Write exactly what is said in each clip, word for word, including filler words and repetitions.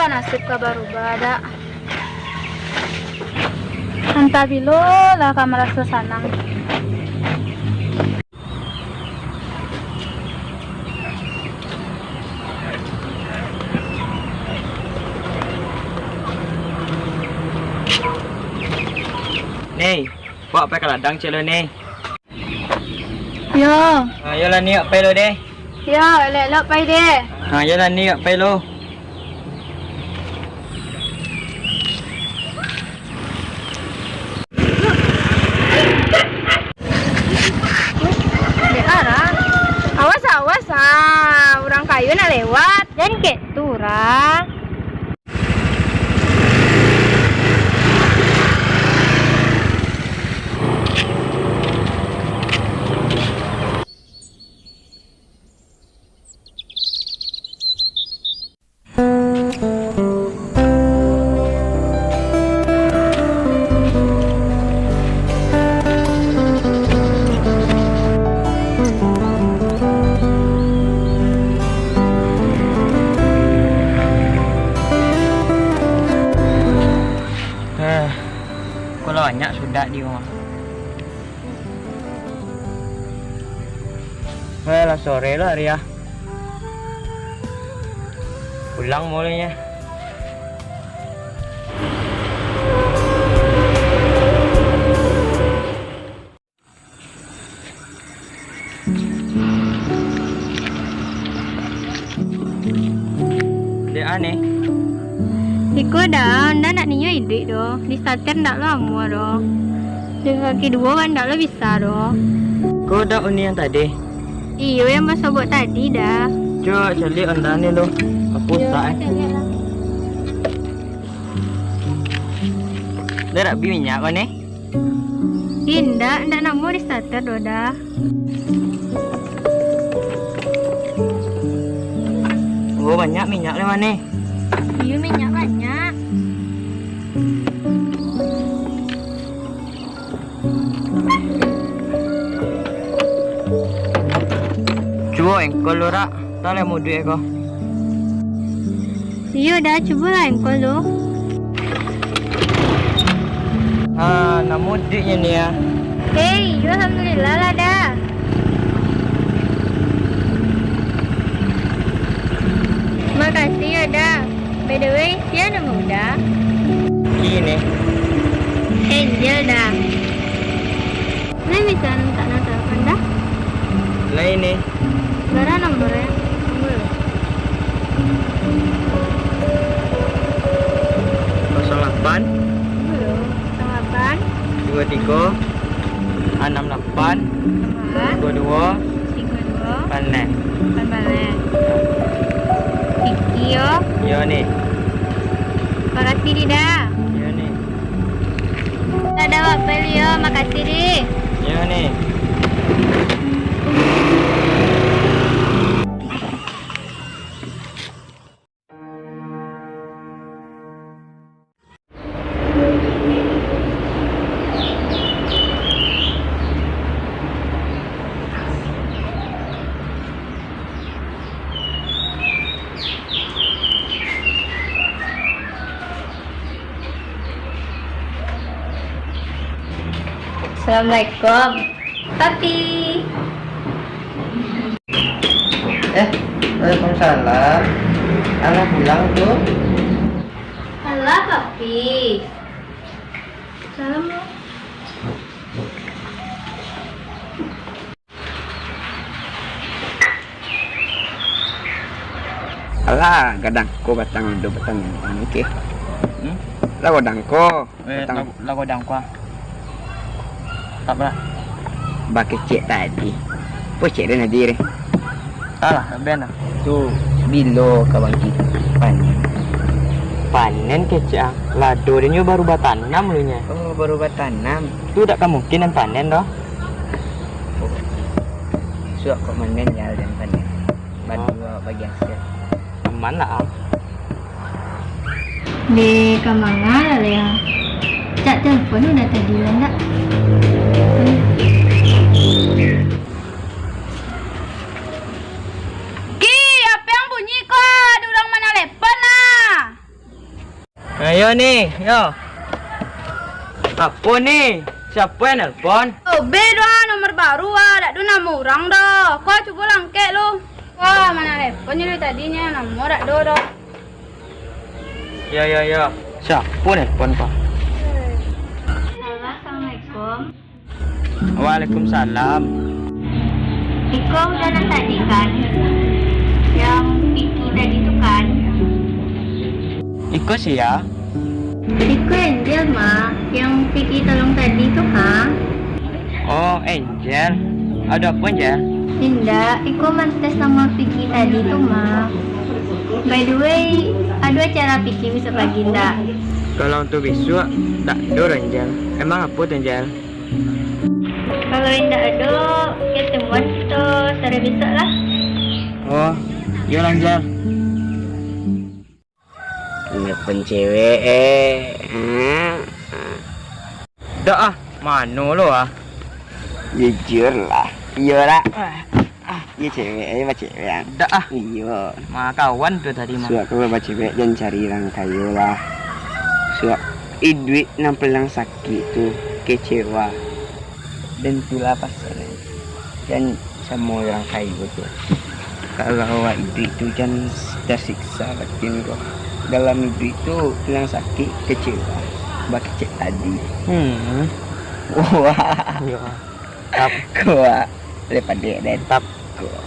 Nasib ka barubah, dak? Antah bilo lah ka maraso sanang. Ni, awak pai ka ladang ciek lo, Ni. Yo. Ha, yolah, Ni, awak pai lo, deh. Yo, elok-elok pai, deh. Ha, yolah, Ni, awak pai lo. Dek Ara, awas, awas, ah, urang kayo nak lewat. Jan kek tu, Ra. Eh, ko lah banyak sudah di rumah. Eh, lah sore lah, Ria. Pulang mulai, ya. Dek aneh. Iko dah, ndak, ndak ninyo iduik doh. Di starter ndak lamo doh. Dengan kaki duo kan ndak lo bisa doh. Ko dak Uni yang tadi? Iyo, yang basobok tadi dah. Cubo caliak Honda ni lo. Apo usak, eh? Caliak lah. Dah dak bi minyak ko ni? Indak, indak namo di starter doh dah. Oh, banyak minyak lewat ni. Iyo, minyak banyak. Cubo engkol lo, Rak. Tau lah muduik ko. Iyo dah, cubolah engkol tu. Ah, namo diknyo ni, ah? Hei, yo, alhamdulillah lah dah. Makasih yo dah. By the way, sia namo dah? Kini. Angel dah. Lai bisa mintak nomor telepon dah? Lai ni. Bara nomor ya? Tunggu lo. Kosong lapan. Tunggu lo. Kosong lapan. Dua tiga. Anam lapan. Anam lapan. Dua dua. Tiga dua. Lapan baleh. Lapan baleh. Siki yo. Yo ni. Makasih, Dida. Yo ni. Dadah, Wak Pelio, makasih, Di. Yo ni. Assalamualaikum. Papi. Eh, waalaikumsalam. Alah pulang tu? Alah, Papi. Salam, Mak. Alah, gadang ko batang ado batang ni, oke. Hmm? Lah gadang ko. Eh, batang lah, lah gadang ko, ah. Tak apo lah. Bakecek tadi. Pocek den tadi deh. Alah, ben lah. Tu, bilo ka bangkit panen? Panen kecek, ah. Lado den nyo baru batanam lu nyo. Oh, baru batanam. Tu dak ka mungkin den panen doh. Suak kok manen ya, den panen. Bantu bagi hasil. Aman lah, Am. Deh, ka manga lah, Lea? Cak telepon udah tadi lah, ndak? Ki, apo yang bunyi ko? Ado urang manalepon lah. Ni, yo. Apo ni? Siapo yang nelpon? Obeh doh, nomor baru ah, dak ado namo urang doh. Ko cubo langkek lu. Wah, ma nan nelpon dari tadi nyo, namo dak ado doh. Yo, yo, yo. Siapo nelpon ko? Halo, assalamualaikum. Waalaikumsalam. Iko udah nan tadi kan? Yang Piki tadi tu kan? Iko sia? Iko Angel, Mak. Yang Piki tolong tadi tu, ha? Oh, Angel. Ado apo, Angel? Indak, iko mantes nomor Piki tadi tu, Mak. By the way, ado acara Piki bisuak pagi ndak? Kalau untuk bisuak, dak ado doh, Angel. Emang apo tu, Angel? Kalau indak ado, ketemuan kito sore bisuak lah. Oh, iyo lah, Angel. Nelpon cewek, eh. Dak ah, mano lo ah. Jujur lah. Iyo lah. Iyo cewek, iyo cewek ang. Dak ah. Iyo. Ma kawan tu tadi mah. Suak kalau bacewek jan cari urang kayo lah. Suak iduik nan paling sakik tu kecewa. Dan itulah pasal jan samo urang kayo tu. Kalau awak iduik tu jan tasiksa batin ko. Dalam iduik tu paling sakik kecewa. Bakecek tadi. Hmm. Wah. Yo. Tap. Kuat. Daripada den. Tap. Kuat.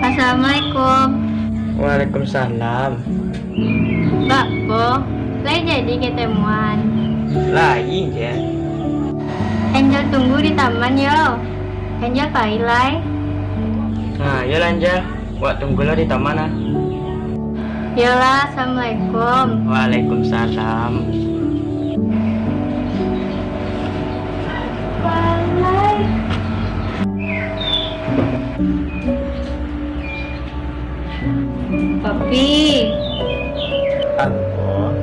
Assalamualaikum. Waalaikumsalam. Bak po, lai jadi ketemuan? Lai, Angel. Angel tunggu di taman yo. Angel pai lai. Nah, iyolah, Angel. Wak tunggulah di taman ah. Iyolah, assalamualaikum. Waalaikumsalam. Papi. Apo?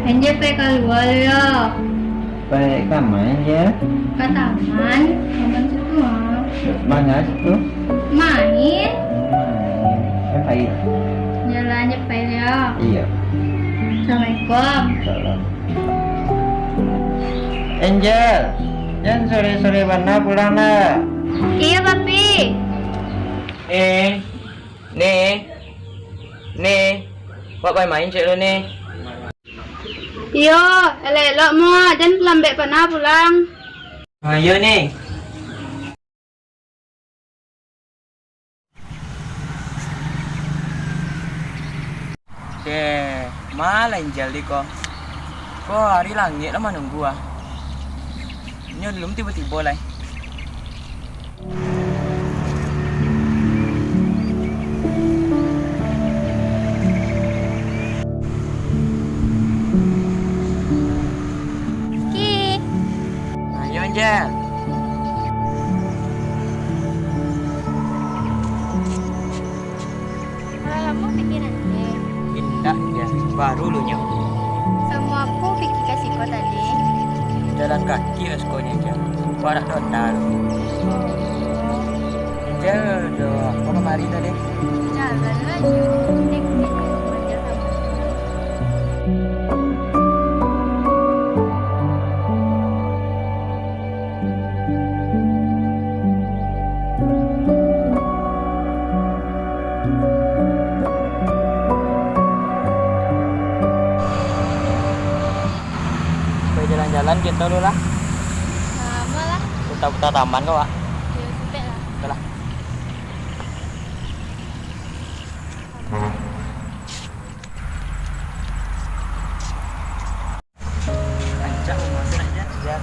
Angel pai kalua yo. Pai ka ma, Angel? Ka taman, taman situ ah. Manga situ? Main. Main. Kan pai. Jalan je pai yo. Iyo. Assalamualaikum. Salam. Angel, jan sore-sore bana pulang nak. Iyo, Papi. Eh, Ni, Ni, wak pai main ciek lu, Ni. Iyo, elok-elok mo, jan lambek bana pulang. Ah, iyo, Ni. Deh, ma lah Angel di ko. Ko ari langik lah manunggu ah. Inyo alun tibo-tibo lai. Ki. Ayo, Angel. Alah lamo pikiran, eh. Indak, Angel. Baru lu nyo. Samo apo piki ka siko tadi? Jalan kaki lah siko nyo, Angel. Parak dotar. Oh. Angel, do, apo kamari tadi? Jalan lah, Jo. Ikutin rumah dia kamu. Pai jalan-jalan kito dulu lah. Lamo lah. Puta-puta taman ko, Wak. Yo, sumpek lah. Oke lah. Rancak rumah tu nak jadi. Iya.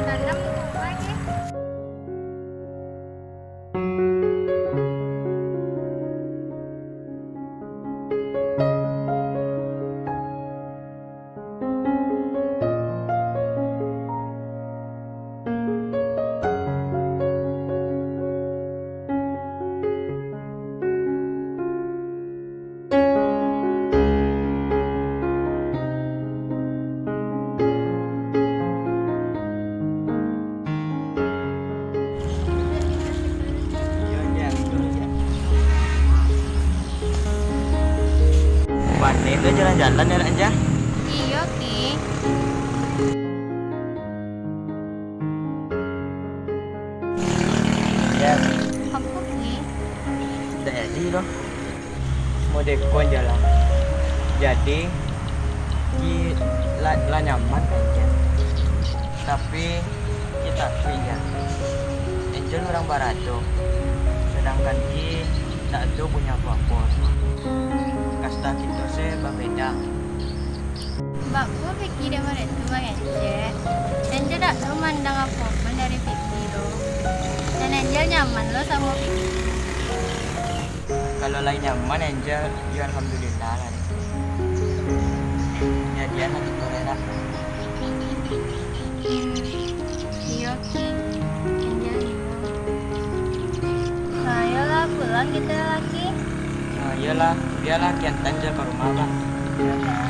Tanam rumah je. Jalan yo, Nak Anjel? Iyo, Ki. Ya. Apo, Ki? Ndak jadi doh. Modeko, Anjel lah. Jadi, Ki, lah, lah nyaman kan, Anjel? Tapi, Ki takuik, Anjel. Anjel urang barado, sadangkan Ki ndak ado punyo apo-apo. Kasta kito se babeda. Baa Piki dek model tu, Bang Ece? Ece dak tahu mandang apo pun dari Piki tu. Dan Angel nyaman lo samo Piki. Kalau lai nyaman Angel, yo alhamdulillah lah deh. Jadian lah kito lah. Iyo, Ki. Angel iyo. Nah, ayolah pulang kito laki. Nah, iyolah, bialah Ki antaan Angel ka rumah, Bang. Iyolah.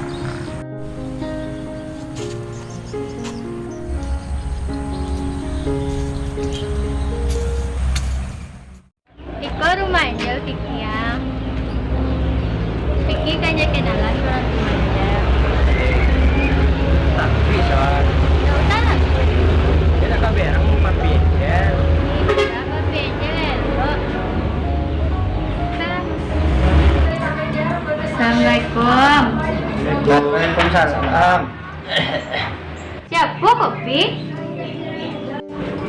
Iko rumah Angel, Piki, ya. Piki kan jadi kenalan urang rumah Angel. Tapi, Son. Ndak usah lah. Dia nak ka berang rumah Pi Angel. Bisa, Pi Angel elok. Assalamualaikum. Waalaikumsalam. Siapo ko, Pi?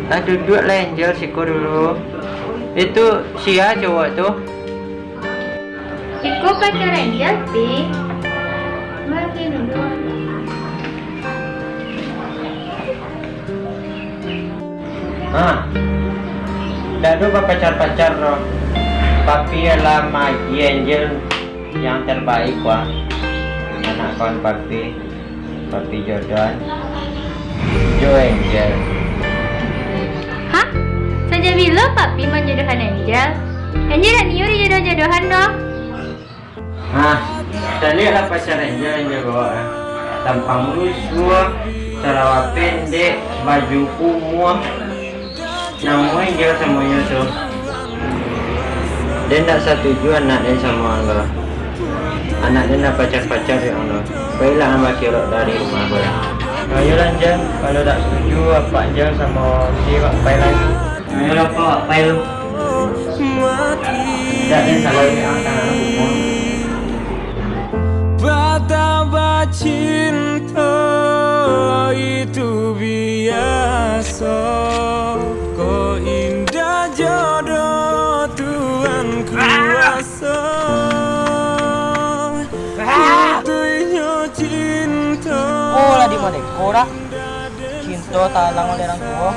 Ah, duduaklah Angel siko dulu. Itu sia cowok tu? Iko pacar Angel, Pi. Mari duduak. Ah, dak ado bapacar-pacar doh. Papi lah maagiah Angel yang terbaik, wah. Anak kawan Papi. Papi jodohan jo Angel. Hah? Sajak bilo Papi manjodohan Angel? Angel dak niyo dijodoh-jodohan doh. Hah? Caliaklah pacar Angel, Angel bawa, eh. Tampang lusuah, sarawa pendek, baju kumuah. Namo Angel samonyo tu. Den ndak satuju anak den samo ang tu. Anak den lah pacar-pacar jo ang tu. Pailah ang bakialok dari rumah ko lah. Ayolah, Angel, kalau ndak satuju apak Angel samo si Wak Pai lai. Ayolah, Pak, Wak Pai lu. Ndak den salah, ang tangan aku pun. Patah bacinto itu biaso, ko indak jodoh Tuhan kuaso. Putuihnyo cinto. Oh, lah di mano ko dah? Cinto talang oleh urang tuo.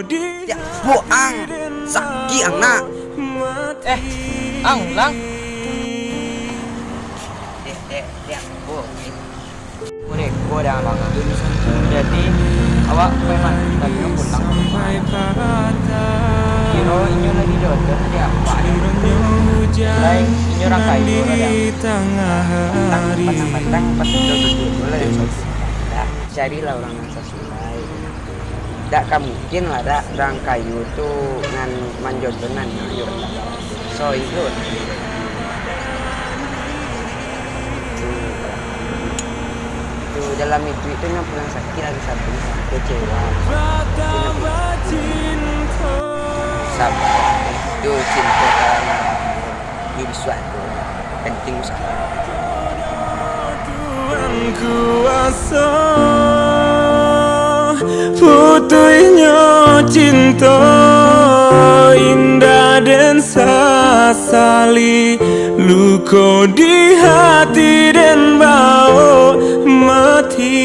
Tiak buang, sakik ang nak. Eh, ang ulang. Dek, dek, dek, bu. Mereka dah lama. Jadi, awak memang tadi pulang. Kiro inyo lagi jodoh tadi apa? Lain inyo urang kayo lah dah. Patang-patang pas jodoh dulu lah. Carilah urang nan sasuai. Dak ka mungkin lah dak, urang kayo tu ngan manjodohkan anak jo. So, itu. Tu, tu dalam itu, itu nan pulang sakit lagi satu, kecewa. Sabar, itu cinta kan. Di bisuak tu, penting usaha. Tuhan kuaso, putuihnyo cinto, indak den sasali, luko di hati den bao mati.